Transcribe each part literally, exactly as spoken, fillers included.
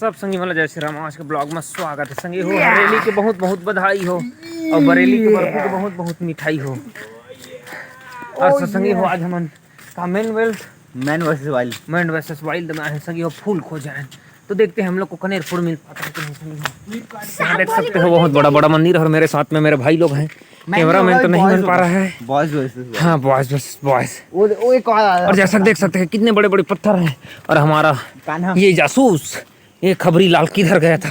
सब संगी मन ला जय श्री राम। आज के ब्लॉग में स्वागत है संगी हो। हरेली के बहुत बहुत बधाई हो और बरेली के बर्फी के बहुत बहुत मिठाई हो। और सब संगी हो, आज हमन का man versus wild, man versus wild में आए हैं संगी हो, फूल खोजे हैं। तो देखते हैं हम लोग को कनेर फूल मिल पाता है कि नहीं संगी हो। यहाँ देख सकते हो बहुत बड़ा बड़ा मंदिर है और मेरे साथ में मेरे भाई लोग हैं। कैमरा मैन तो नहीं बन पा रहा है। बॉयज वर्सेस हाँ, बॉयज वर्सेस बॉयज। वो वो एक और आया। और जैसा देख सकते हैं कितने बड़े बड़े पत्थर हैं और हमारा कान्हा। ये जासूस, ये खबरी लाल किधर गया था,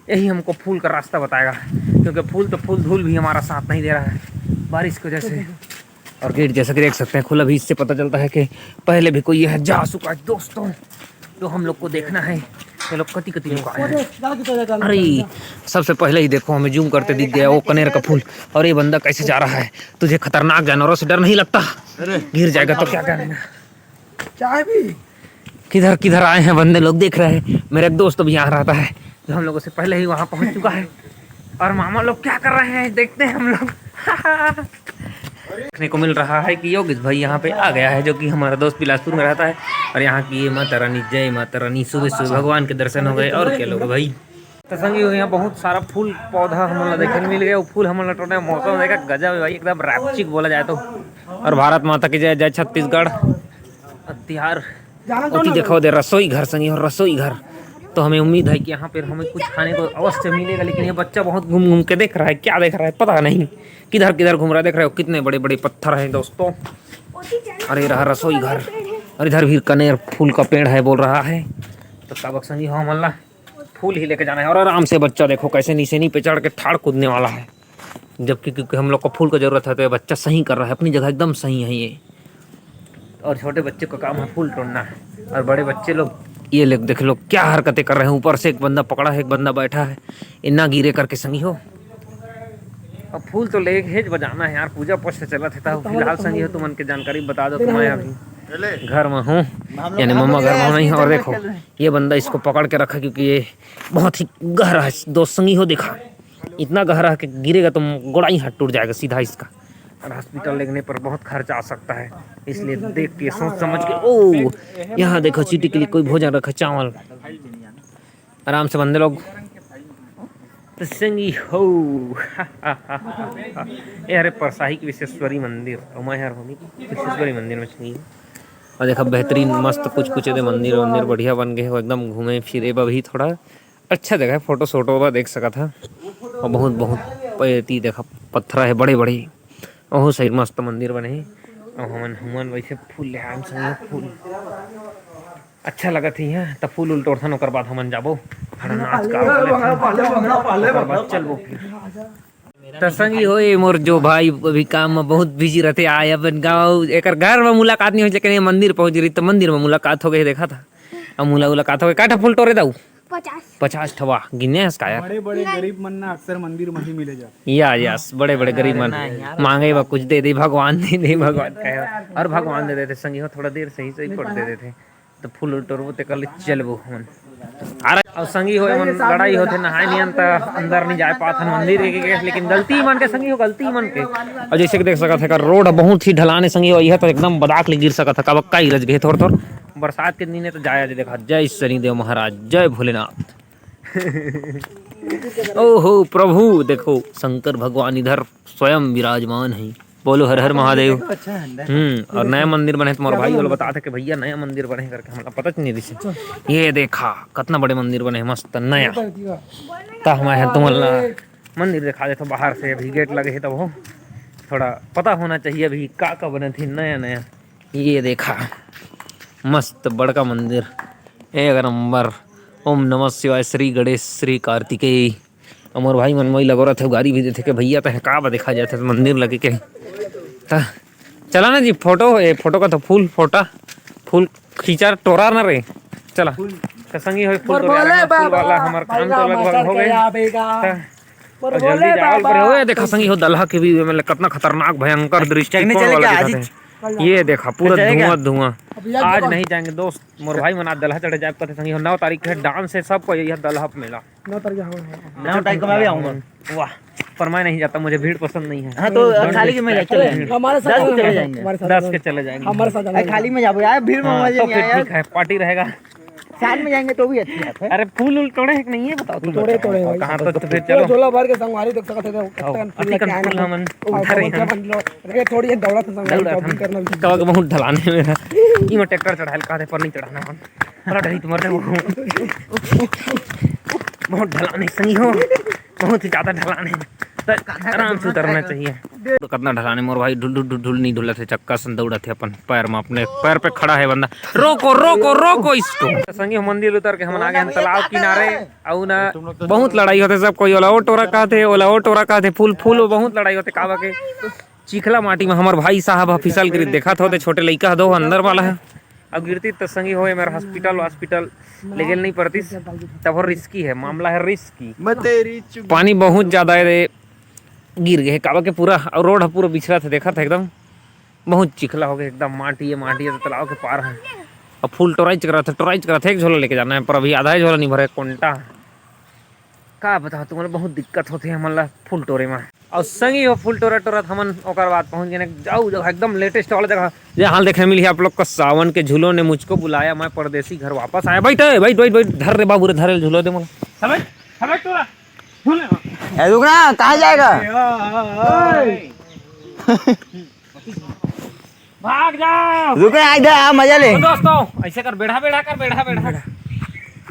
यही हमको फूल का रास्ता बताएगा, क्योंकि फूल तो फूल, धूल भी हमारा साथ नहीं दे रहा है बारिश की वजह से। और गेट जैसा कि देख सकते हैं खुला भी, इससे पता चलता है कि पहले भी कोई यहाँ जा चुका है दोस्तों। तो हम लोग को देखना है ये लोग कति कति लुकाए हैं। अरे, सबसे पहले ही देखो हमें जूम करते दिख गया वो कनेर का फूल। और ये बंदा कैसे जा रहा है? तुझे खतरनाक जानवरों से डर नहीं लगता? गिर जाएगा तो क्या करेगा? चाय भी। किधर किधर आए हैं बंदे लोग, देख रहे हैं। मेरा एक दोस्त भी यहाँ रहता है जो हम लोगों से पहले ही वहाँ पहुँच चुका है। और मामा लोग क्या कर रहे हैं देखते हैं हम लोग। देखने को मिल रहा है कि योगेश भाई यहाँ पे आ गया है, जो कि हमारा दोस्त बिलासपुर में रहता है। और यहाँ की ये माता रानी, जय माता रानी, सुबह सुबह भगवान के दर्शन हो गए। और क्या लोग भाई, तो संगी हो, यहाँ बहुत सारा फूल पौधा हमन ला देखे मिल गया। वो फूल हमन ला टोने मौसम देखा गजब है भाई, एकदम रैपचिक बोला जाए तो। और भारत माता की जय, जय छत्तीसगढ़। और तिहार ओती देखो दे रसोई घर संगी हो, रसोई घर। तो हमें उम्मीद है कि यहाँ पर हमें कुछ खाने को अवश्य मिलेगा, लेकिन ये बच्चा बहुत घूम घूम के देख रहा है, क्या देख रहा है पता नहीं, किधर किधर घूम रहा है। देख रहे हो कितने बड़े बड़े पत्थर हैं दोस्तों। अरे रहा रसोई घर, और इधर भी कनेर फूल का पेड़ है बोल रहा है। तो सबक संगी हो हमन ला फूल ही लेके जाना है। और आराम से बच्चा देखो कैसे निसेनी पे चढ़ के ठाड़ कूदने वाला है, जबकि क्योंकि हम लोग को फूल का जरूरत है तो ये बच्चा सही कर रहा है, अपनी जगह एकदम सही है ये। और छोटे बच्चे का काम है फूल तोड़ना, और बड़े बच्चे लोग ये लोग देख लो क्या हरकतें कर रहे हैं। ऊपर से एक बंदा पकड़ा है, एक बंदा बैठा है, इन्ना गिरे करके संगी हो। अब फूल तो लेके हेज बजाना है यार, पूजा पाठ से चलत है। तो फिलहाल संगी हो तुमन के जानकारी बता दो, तुम आए अभी घर में हूँ, यानी मम्मा घर में नहीं। और देखो ये बंदा इसको पकड़ के रखा, क्योंकि ये बहुत ही गहरा है दोस्त संगी हो। देखा इतना गहरा है कि गिरेगा तो गोड़ाई हाथ टूट जाएगा सीधा इसका। और हॉस्पिटल लेने पर बहुत खर्चा आ सकता है, इसलिए देख के सोच समझ के। ओ, यहाँ देखो चींटी के लिए कोई भोजन रखा, चावल। आराम से बंदे लोग। तो संगी हो। ये हरे परसाही के विश्वेश्वरी मंदिर, और मैं हर होनी विश्वेश्वरी मंदिर में संगी। और देखा बेहतरीन मस्त कुछ कुछ एदे मंदिर वंदिर बढ़िया बन गए हो, एकदम घूमे फिरे बर भी थोड़ा अच्छा जगह है, फोटो सोटो बर देख सकत हा। और बहुत बहुत एती देखा पत्थरा है बड़े बड़े, ओहू साइड मस्त मंदिर बने हे। और हमन हुमन वैसे फूल ले आन संगे फूल अच्छा लगत ही है, त फूल उल तोड़थन, ओकर बाद हमन जाबो। थोड़ा नाच का ओकर बाद चलबो फिर। त संगी हो, ए मोर जो भाई अभी काम में बहुत बिजी रहते, आए अपन गाँव, एकर घर में मुलाकात नहीं हो, लेकिन ये मंदिर पहुंच रही तो मंदिर में मुलाकात हो गई, देखा था। अब मुला मुलाकात हो गई, काठा फूल टोरे दाऊ? पचास। पचास ठवा गिने हस का यार? बड़े बड़े गरीब मन ना अक्सर मंदिर में ही मिले जाते। या, यस, बड़े बड़े गरीब मन मांगे बा कुछ दे दे भगवान, दे दे भगवान कहे। और भगवान दे देते संगी हो, थोड़ा देर सही सही फोड़ दे देते। तो फूल उल टोरबो ते कर ले चलबो हमन। अरे, और संगी हो, एमन लड़ाई होथे, नहाए नियन त अंदर नहीं जाए पात हन मंदिर के, के, लेकिन गलती मन के संगी हो, गलती मन के। और जैसे कि देख सकत है का रोड बहुत ही ढलान है संगी हो, यह तो एकदम बदाक ले गिर सकत है, का बक्का ही रज गए थोड़ थोड़। बरसात के दिन है तो जाया जे देखा। जय शनिदेव महाराज, जय भोलेनाथ। ओहो प्रभु, देखो शंकर भगवान इधर स्वयं विराजमान है। बोलो हर हर महादेव। अच्छा है अंदर। हम्म, और नया मंदिर बने, तुम्हारा भाई वाला बता था कि भैया नया मंदिर बने करके, हमला पता नहीं दिसे। ये देखा कितना बड़े मंदिर बने, मस्त नया। ता हम आए हैं तुमन ला मंदिर दिखा देता बाहर से, अभी गेट लगे है तब हो। थोड़ा पता होना चाहिए अभी का का बने थे नया नया। ये देखा मस्त बड़का मंदिर, एक नंबर। ओम नमः शिवाय, श्री गणेश, श्री कार्तिकेय। अउ मोर भाई मन मोई लगो रथे, गारी भी देथे के भैया तहे का बा देखा जाथे मंदिर लगे के। त चला ना जी, फोटो, ए, फोटो का तो फूल फोटा, फूल खींचा टोरा ना रे। चला। त संगी होई फूल मोर टोरा भोले ना, फूल बाबा, वाला हमर काम तो भैया लगभग मसर हो के गए। आवेगा। त मोर और भोले जल्दी जाओ बाबा। पर ओए देखा संगी हो दलहा के भी मतलब कितना खतरनाक भयंकर दृष्टिकोण चलने चले वाला क्या दिखाते आज? हैं। ये देखा पूरा चले क्या? धुआं धुआं। अब यार आज देखो। नहीं जाएंगे दोस्त, मोर भाई मन आज दलहा चढ़े जाए कथे संगी हो, नौ तारीख है डांस है सबको, यह दलहा मेला। नौ तारीख, हाँ, हाँ, हाँ। नौ तारीख को मैं भी आऊंगा। वाह, पर मैं नहीं जाता, मुझे भीड़ पसंद नहीं है। हाँ, तो खाली के में चले जाएंगे। हमारे साथ दस के चले जाएंगे। हमारे साथ दस के चले जाएंगे। हमारे साथ अरे, खाली में जाबो यार, भीड़ में हाँ, मजे तो नहीं फिर आया। ठीक है, पार्टी रहेगा। चार में जाएंगे तो भी अच्छी बात है। अरे फूल उल तोड़े है कि नहीं, ये बताओ तुम। तोड़े, बताओ। तोड़े भाई, कहाँ तक तो फिर पूरा चलो। झोला भर के संगवारी देख सकत है। आओ, कहाँ तक अति फूल कन क्या फूल है? हमन उधर ही हैं। बंद लो। अरे थोड़ी ये दौड़त है संगवारी, दौड़त shopping हम। करना भी। कब बहुत ढलाने में रहा। इमा ट्रैक्टर चढ़ायल का दे पर नहीं चढ़ाना हम। अरे डरी तुम्हारे वो। बहुत ढलाने संगी हो। बहुत ही ज्यादा ढलान हे, त आराम से उतरना चाहिए। तो कितना ढलान हे मोर भाई, ढुल ढुल ढुल ढुल नहीं ढुलत हे, चक्का सन दौड़त हे अपन पैर में, अपने पैर पे खड़ा हे बंदा। रोको, रोको, रोको इसको। संगी हो, मंदिर उतर के हमन आ गए हन तालाब किनारे। अउ ना बहुत लड़ाई होथे सब कोई, ओला ओ टोरा कहथे, ओला ओ टोरा कहथे, फूल फूल, वो बहुत लड़ाई होथे काबर के चिखला माटी में हमर भाई साहब ह फिसल गिरी, देखत होते छोटे लइका ह दो अंदर वाला हे। अब गिरती त संगी हो, ए मेर hospital वास्पिटल लेगेल नहीं पड़तीस, तब हो risky हे, मामला हे risky। मैं तेरी चुप। पानी बहुत ज्यादा हे रे, गिर गए काबर के पूरा, अउ road ह पूरा बिछलत हे, देखत हे एकदम बहुत चिखला हो गए, एकदम माटी हे, माटी हे, तो तालाब के पार हे। अब फूल टोराई चकरात हे, टोराई चकरात हे, एक झोला लेके जाना हे, पर अभी आधा ही झोला नहीं भरे, कोंटा। का बताओ तुमन ला, बहुत दिक्कत होथे हमन ला फूल टोरे म। अउ संगी हो, फूल टोरा टोरत हमन ओकर बाद पहुंच गेन एक जाऊ जगह, एकदम latest वाला जगह, जहां देखने मिली आप लोग को सावन के झूलों ने मुझको बुलाया, मैं परदेसी घर वापस आया। बैठ, ए, बैठ, बैठ, बैठ, धर रे बाबू रे, धर रे, झूलो दे मोला। अबे, अबे टोरा, झूले। ए, रुक ना, कहाँ जाएगा? ए, आ, आ, आ, आ। भाग जाओ। रुक ना, इधर आ, मजा ले। तो दोस्तों, ऐसे कर, बेढ़ा, बेढ़ा कर, बेढ़ा, बेढ़ा।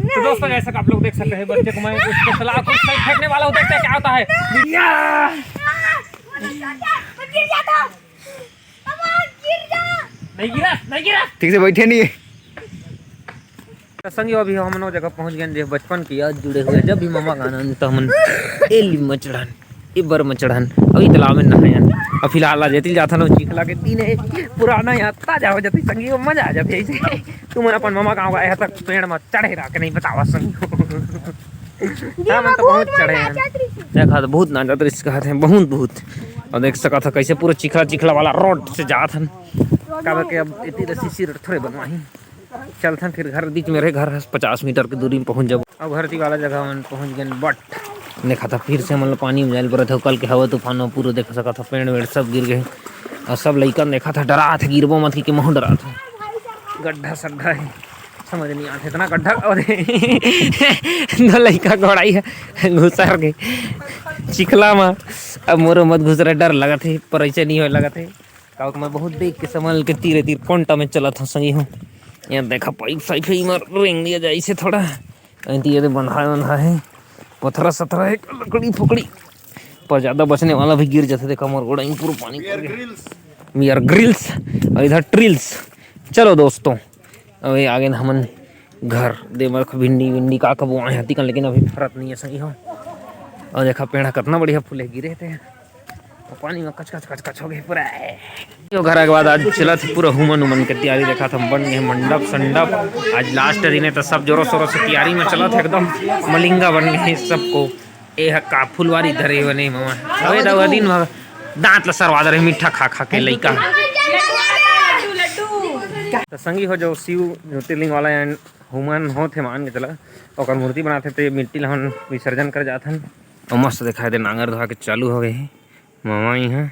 तो दोस्तों, जैसा कि आप लोग देख सकते हैं, बच्चे को मैं उसके खिलाफ कुछ सही फेंकने वाला हूँ, देखते हैं क्या होता है। मीडिया। गिर जाता। नहीं गिरा, नहीं गिरा। ठीक से बैठे नहीं है। त संगी हो, अभी हमन ओ जगह पहुंच गेन, जे बचपन के याद जुड़े हुए, जब भी ममा का आना होता, हमन ए लीम म चढ़न, ए बर म चढ़न, अउ ए तालाब में नहायन। अउ फिलहाल आज एती जाथन, ओ चिखला के दिन हे, पुराना याद ताजा हो जाती संगी हो, मजा आ जाती ऐसे। तुमन अपन ममा गाँव आए ह त पेड़ म चढ़े रह के नहीं बतावा संगी हो। हमन तो बहुत चढ़े हन। देखा तो बहुत नाचत रहिस कहत हे, बहुत, बहुत। अउ देख सकत ह कैसे पूरा चिखला, चिखला वाला road से जात हन। काबर के अब एती रस्सी सीट थोड़े बनवाही। चलथन फिर घर, बीच में रहे घर, पचास मीटर के दूरी में पहुंच जाबो। अब घर ती वाला जगह मन पहुंच गेन, but देखा था फिर से मतलब पानी में जाइल परत हे। कल के हवा तूफान में पूरा देख सकत ह पेड़ वेड़ सब गिर गए, अउ सब लइका देखा था डरात हे, गिरबो मत कि महू डरात हे। गड्ढा सड्ढा हे, समझ नहीं आत हे इतना गड्ढा। अरे दो लइका घोड़ाई हे घुसर के चिखला में। अब मोरो मत घुसरे, डर लगत हे, पर ऐसे नहीं होए लगत हे। काबर के मैं बहुत देख के संभल के तीरे तीर कोंटा में चलत हूँ संगी हो। यहाँ देखा पाइप साइप हे, इमर रेंग लिया जाए इसे थोड़ा। ऐती ये बंधा बंधा हे, पथरा सथरा हे, लकड़ी फकड़ी, पर ज्यादा बचने वाला भी गिर जाते। देखा मोर गोड़ा में पूरा पानी पड़ गया। We are grills। अउ इधर ट्रिल्स। चलो दोस्तों, अबे आगे न हमन घर दे बर भिंडी विंडी का का बोआए हती कन, लेकिन अभी फरत नहीं है संगी हो। अउ देखा पेड़ ह कतना बढ़िया फूले गिरे हे ते। पानी में कच कच कच कच हो गए पूरा। यो घर के बाद आज चलत हे पूरा हुमन उमन के तैयारी। देखा था बन गए मंडप संडप। आज last दिन हे तो सब जोरों शोरों से तैयारी में चलत हे एकदम। मलिंगा बन गए सबको। ए ह का फुलवारी धरे बने ममा। अबे दवा दिन भर दांत ल सरवा दे रहे मीठा खा खा के लइका। तो संगी हो जो शिव ज्योतिर्लिंग वाला एंड हुमन होत हे मान के चला, ओकर मूर्ति बनाथे ते मिट्टी ल हमन विसर्जन कर जाथन। अउ मस्त दिखाई दे नांगर धोआ के चालू हो गए हे। मामा इहाँ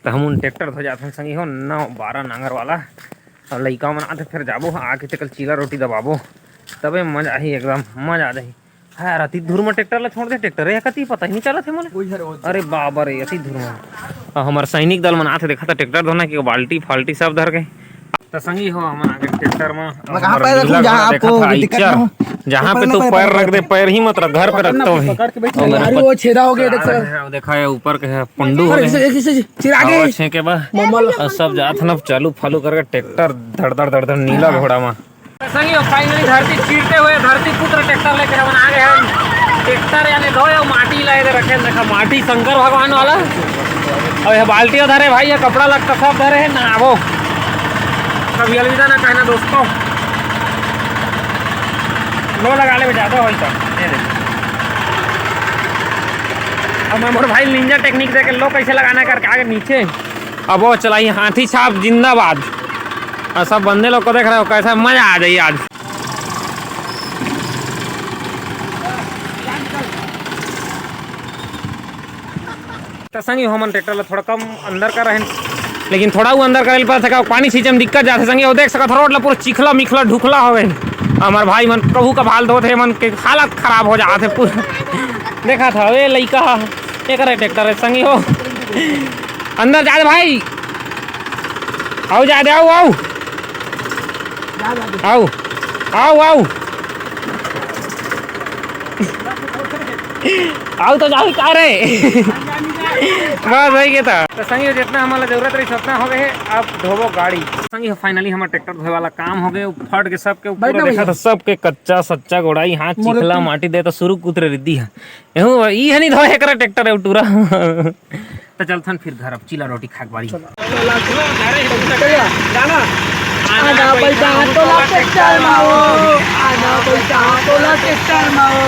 त हमन ट्रैक्टर धो जाथन संगी हो, नौ बारह नांगर वाला। अउ लइका मन आथे, फिर जाबो, आके तेकर चीला रोटी दबाबो, तबे मजा आही, एकदम मजा आ जाही। हाँ यार, अति धूर में ट्रैक्टर ला छोड़ दे, ट्रैक्टर हे कति पता ही नहीं चलत हे मोला। अरे बाबा रे, अति धूर में। अउ हमर सैनिक दल मन आथे, देखा था ट्रैक्टर धोना कि बाल्टी फाल्टी सब धर के। त संगी हो, हमन आगे ट्रैक्टर में। मैं कहाँ पैदा हूँ, जहाँ आपको दिक्कत ना हो। जहाँ पे तू पैर रख दे, पैर ही मत रख, घर पे रखता हूँ। अरे वो छेदा हो गया, देख सर। देखा है ऊपर के है पंडू हो गए। चिरागे छेके बा। अउ सब जात हन अब चालू फालू करके ट्रैक्टर धड़ धड़ धड़ धड़ नीला घोड़ा में। संगी हो, finally धरती चीरते हुए धरती पुत्र ट्रैक्टर लेके हमन आ गए हैं। ट्रैक्टर यानी धोए अउ माटी लाए दे रखे, देखा माटी शंकर भगवान वाला। अउ ये बाल्टी धरे भाई, ये कपड़ा लत्ता सब धरे हे, नहाबो। कभी अलविदा ना कहना दोस्तों। लो लगा ले, ज्यादा होई तो। ये देख। अब मैं मोर भाई निंजा टेक्निक देके लो कैसे लगाना करके आगे नीचे। अब वो चलाई हाथी छाप जिंदाबाद। अउ सब बंदे लोग को देख रहे हो, कैसा मजा आ जाए आज। त संगी हो, हमन ट्रैक्टर ला थोड़ा कम अंदर कर रहे हैं। लेकिन थोड़ा वो अंदर करे ल पड़थे, का पानी छींचे में दिक्कत जाथे संगी हो। देख सकत हो, रोड ला पूरा चिखला मिखला ढुकला हवे। हमर भाई मन कभू कभाल धोत हे, मन के हालत खराब हो जात हे पूरा। देखत हवे लइका ह, एकरे ट्रैक्टर हे संगी हो। अंदर जा दे भाई, आओ जा दे, आओ, आओ, आओ, आओ, आओ। आऊ तो जाही का रे? बस वही के था। तो संगी, जितना हमला जरूरत रही, उतना हो गए है। अब धोबो गाड़ी। संगी, फाइनली हमर ट्रैक्टर धोए वाला काम हो गए। फट के सबके ऊपर बैठ ना देखा भैया। था, सबके कच्चा सच्चा गोड़ाई, हाथ मोर चिखला तो माटी दे तो शुरू कुतरे रिद्दी है। एहू ई हनी धोए एकरा ट्रैक्टर है टूरा। तो चलथन फिर घर, अब चीला रोटी खाए के बारी। चलो। आधा पैसा तोला ट्रैक्टर मा हो, आधा पैसा तोला ट्रैक्टर मा हो,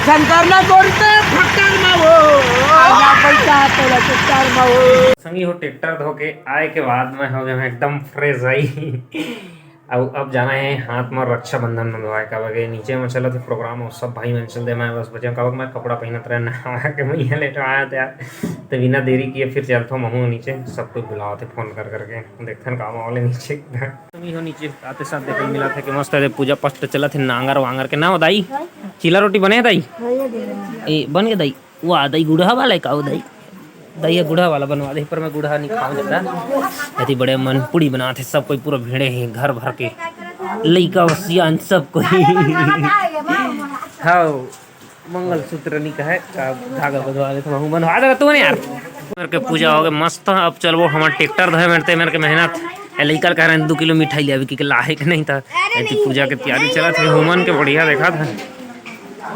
शंकर ना जोड़ते ट्रैक्टर मा हो, आधा पैसा तोला ट्रैक्टर मा हो। संगी हो, ट्रैक्टर धो के आए के बाद मैं हो गया हूँ एकदम फ्रेश भाई। अउ अब जाना है हाथ म रक्षाबंधन बंधवाए, काबर के नीचे म चलत हे प्रोग्राम, अउ सब भाई मन चल दे, मैं बस बचे हूँ, काबर के मैं कपड़ा पहिनत रहे, नहावा के मैं यहाँ लेटवाया था यार। तो बिना देरी किए फिर चलथो महू नीचे, सब कोई बुलावत हे फोन कर करके, देखथन का माहौल है नीचे। तुम ही हो नीचे आते साथ देखे मिला था कि मस्त है, पूजा पाठ तो चलत हे, नांगर वांगर के ना हो दाई, चीला रोटी बने है दाई? ए, बन गए दाई? वाह, दही गुड़हा वाला है का हो दही? दही गुड़हा वाला बनवा दे, पर मैं गुड़हा नहीं खाऊं ज्यादा। अति बड़े मन पूड़ी बनात हे, सब कोई पूरा भिड़े हैं घर भर के, लइका सियान सब कोई। हाँ, मंगलसूत्र नहीं कहे का, धागा बंधवा दे तो वहू बंधवा दे तू ने यार। मेरे के पूजा हो गए मस्त। अब चलबो हमर ट्रैक्टर धोए मेरते मेरे के मेहनत। ए लइका कह रहे हैं दो किलो मिठाई ले आवे, कि लाहे के नहीं था। ऐसी पूजा के तैयारी चलत हे, हुमन के बढ़िया देखा था।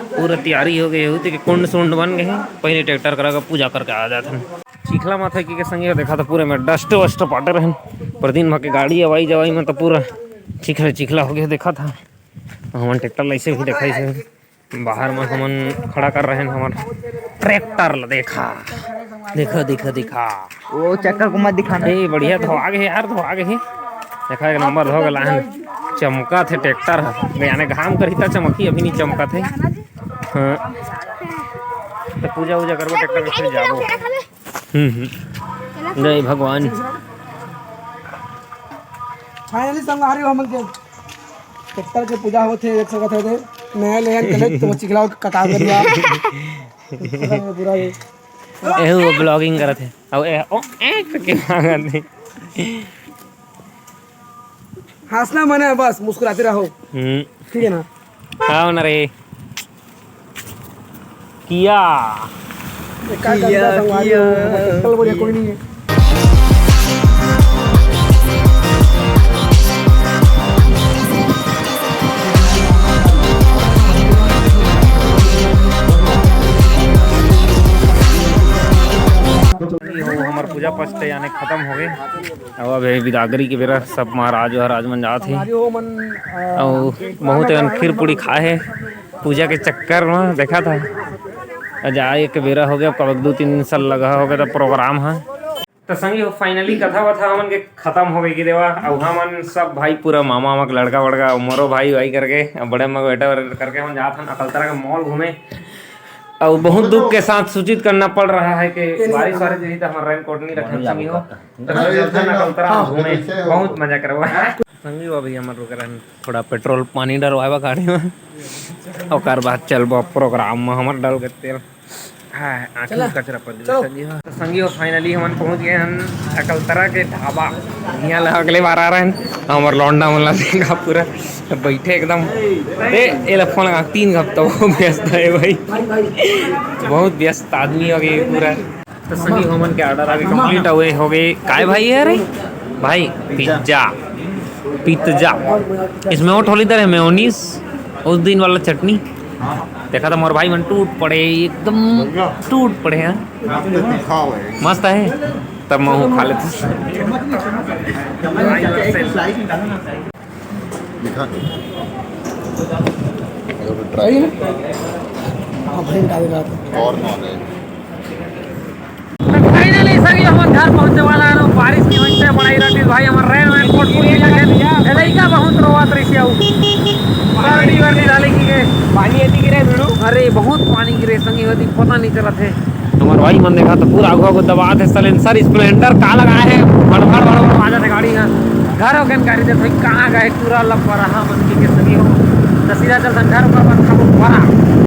पूरा तैयारी हो गई होती कि कुंड सुंड बन गए हैं। पहले ट्रैक्टर करा के पूजा करके आ जात हन। चिखला माथा की के संगे देखा था पूरे में डस्ट वस्ट पाटे रहन। पर दिन भर के गाड़ी आवाई जवाई में तो पूरा चिखला चिखला हो गया देखा था। हमन ट्रैक्टर ला ऐसे भी देखा, ऐसे बाहर में हमन खड़ा कर रहे हैं हमर ट्रैक्टर ला। देखा, देखा, देखा, देखा। वो चक्का को मत दिखाना। ए, बढ़िया धोआ गए यार, धोआ गए। देखा, एक नंबर धो गला है। चमका थे ट्रैक्टर ह। यानी घाम करी त चमकी, अभी नहीं चमका थे। हाँ। तो पूजा वूजा करबो ट्रैक्टर के, फिर जाबो। हम्म, हम्म। जय भगवान। फाइनली संगवारी हो हमन के ट्रैक्टर के पूजा होत हे, देख सकत हो ते। नया लेहन कले तो चिखला कटा कर दिया। पूरा ये एहू वो ब्लॉगिंग करत हे। अब ए, ओ, ए, करके मांगत हे। हंसना मना है बस, मुस्कुराते रहो। हम्म। ठीक है ना? हाँ ना रे। किया। एक का किया, करता संगवारी किया। हो, चल बढ़िया, कोई नहीं है। ये हो, हमर पूजा पाठ यानी खत्म हो गए। अब अबे बिदागरी के बेरा सब महाराज वहराज मन जात हे। संगवारी हो मन, अ, अउ बहुत अकन खीर पूड़ी खाए हे पूजा के चक्कर में, देखा था। आज आए के बेरा हो गया, कब दो तीन साल लगा हो गया था प्रोग्राम है। तो संगी हो, फाइनली कथा वथा हमन के खत्म हो गई कि देवा। अब हमन सब भाई, पूरा मामा वामा के लड़का वड़का, अउ मोरो भाई वाई करके, अब बड़े मग बेटा करके हम जात हन अकलतरा के मॉल घूमे। अउ बहुत दुख के साथ सूचित करना पड़ रहा है कि बारिश वारिश रही तो हमारा रेनकोट नहीं रखा संगी हो। तो हम चलते हैं अकलतरा घूमे, बहुत मजा करवा। संगी हो, अभी हमन रुक रहे हैं, थोड़ा पेट्रोल पानी डलवाए बा गाड़ी में, ओकर बाद चलबो प्रोग्राम में हमर डल के तेल। हाँ, आँखी चला। में कचरा पड़ गया, चलो। संगी हो। तो संगी हो, फाइनली हमन पहुँच गए हन अकलतरा के ढाबा। यहाँ ला अगले बार आ रहे हैं, हमर लौंडा मन ला देखा पूरा बैठे एकदम। ए, ए ला फोन लगा, तीन घंटा बहुत व्यस्त है भाई, बहुत व्यस्त आदमी हो गए पूरा। तो संगी हो, हमन के ऑर्डर आगे कंप्लीट हुए हो गए। काय भाई है रे भाई? Pizza, pizza. इसमें वो थोड़ी तरह मेयोनीज, उस दिन वाला चटनी। देखा था मोर भाई मन टूट पड़े, एकदम टूट पड़े हैं। मस्त है, मस्त है। तब मैं वो खा लेते। दिखा। अगर ट्राई। सही है ना? हाँ, भाई डाल रहा था। और नॉन है। तो फाइनली संगी हमन घर पहुंचे वाला है। बारिश की वजह से बड़ा ही रही भाई, हमर रेन वैन कोट फूट गया है। लइका बहुत रोवत रही से आऊ। पर पानी भर नहीं डाले की गए। पानी यदि गिरे भिड़ू। अरे बहुत पानी गिरे संगी होती पता नहीं चलत हे। हमार भाई मन देखा तो पूरा आगू आगू दबात हे। Silencer Splendor का लगाए हे, भड़ भड़ भड़ भड़ बाजत हे गाड़ी ह। घर हो गन गाड़ी देख भाई कहाँ गए टूरा लपरहा मन के, के संगी हो। तो सीधा चलथन घर पर बस खाबो बरा।